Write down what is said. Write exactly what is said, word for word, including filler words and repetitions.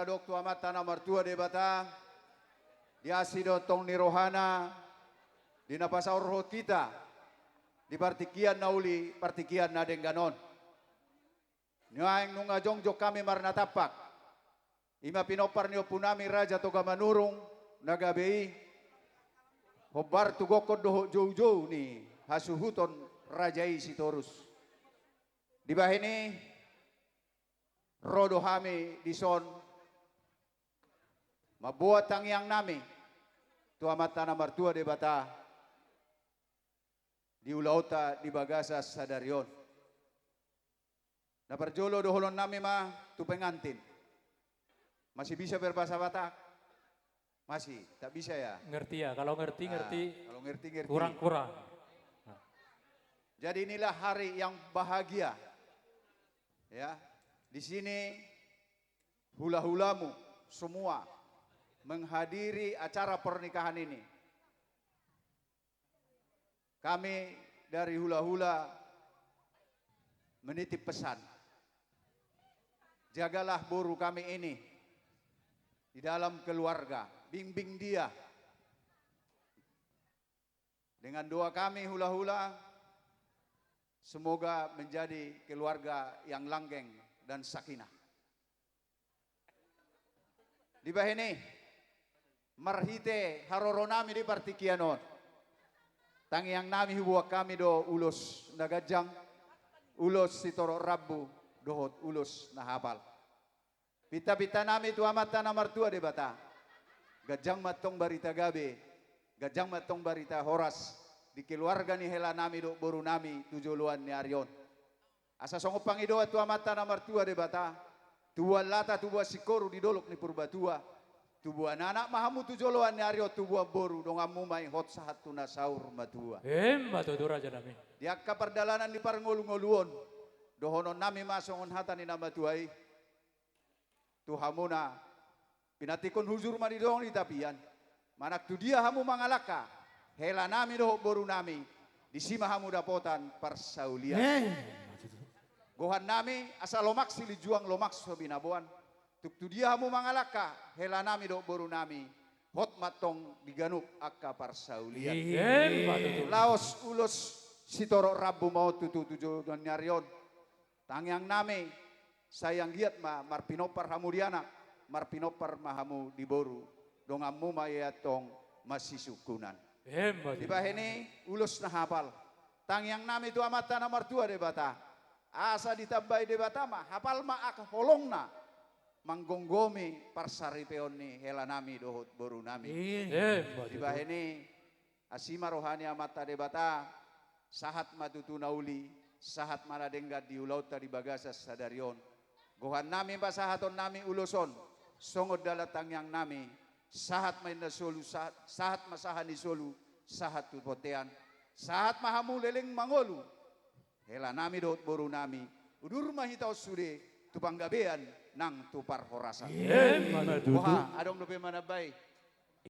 Dok tu Amanta na martua Debata, di asi dohot tong ni rohana, di na pasaorhon hita, di partingkian na uli, partingkian na denggan on. Nuaeng nunga jongjong hami marnatampak, i ma pinompar ni ompunami Raja Toga Manurung, na gabe i, hombar tu gokhon dohot joujou ni hasuhuton raja i Sitorus. Dibahen i, ro do hami dison, mamboan tangiangnami, tu Amanta na martua Debata, di ulaonta di bagasan sadari on. Na parjolo dohononnami ma, tu pengantin. Masih bisa berbahasa Batak? Masih, tak bisa ya? Ngerti ya, kalau ngerti, ah, ngerti. Kalau ngerti, ngerti. Kurang-kurang. Nah. Jadi inilah hari yang bahagia. Ya, di sini hula-hulamu semua menghadiri acara pernikahan ini. Kami dari hula-hula menitip pesan. Jagalah boru kami ini di dalam keluarga, bimbing dia. Dengan doa kami hula-hula, semoga menjadi keluarga yang langgeng dan sakinah. Dibahen i, marhite haroronami di partingkian on, tangiangnami huboan hami do ulos na ganjang, ulos sitorop rambu, dohot ulos na hapal. Pintapintanami tu Amanta na martua Debata, ganjang ma antong barita gabe, ganjang ma antong barita horas, di keluarga ni helanami dohot borunami tu joloan ni ari on. Asa songon pangidoan tu Amanta na martua Debata, tubuan lata, tubuan singkoru di dolok ni Purbatua, tubuan anak ma hamu tu joloan ni ari on, tubuan boru, donganmu ma i hot sahat tu na saur matua. Emma tutu, rajanami. Di angka pardalanan ni parngolu-ngolu on, dohononnami ma songon hata ni na matua i, tu hamuna, pinantikhon hujur ma di dongan di tapian. Manang tu dia hamu mangalangka, helanami dohot borunami, disi ma hamu dapotan parsaulian. Eh. Gohannami asa lomak silinjuang, lomak so binaboan. Tung tu dia hamu mangalangka, helanami dohot borunami, hot ma antong di ganup angka parsaulian. Eh, ma tutu. Laos ulos sitorop rambu ma on tutu tu joloan ni ari on. Tangiangnami, sai anggiat ma marpinompar hamu di anak, marpinompar ma hamu di boru, donganmu ma i antong masisungkunan. Emma tutu. Dibahen i ulos na hapal, tangiangnami tu Amanta na martua Debata, asa ditambai Debata ma, hapal ma angka holongna, manggomgomi parsaripeon ni helanami dohot borunami. Emma tutu. Dibahen i, asi ma roha ni Amanta Debata, sahat ma tutu na uli, sahat ma na denggan di ulaonta di bagasan sadari on. Gohannami pasahatonnami ulos on, songon dalan tangiangnami, sahat ma inna solu, sa-, sahat ma saha ni solu, sahat tu bontean, sahat ma hamu leleng mangolu, helanami dohot borunami, udur ma hita on sude tu panggabean nang tu parhorasan. Emma tutu. Boha, adong dope manambai?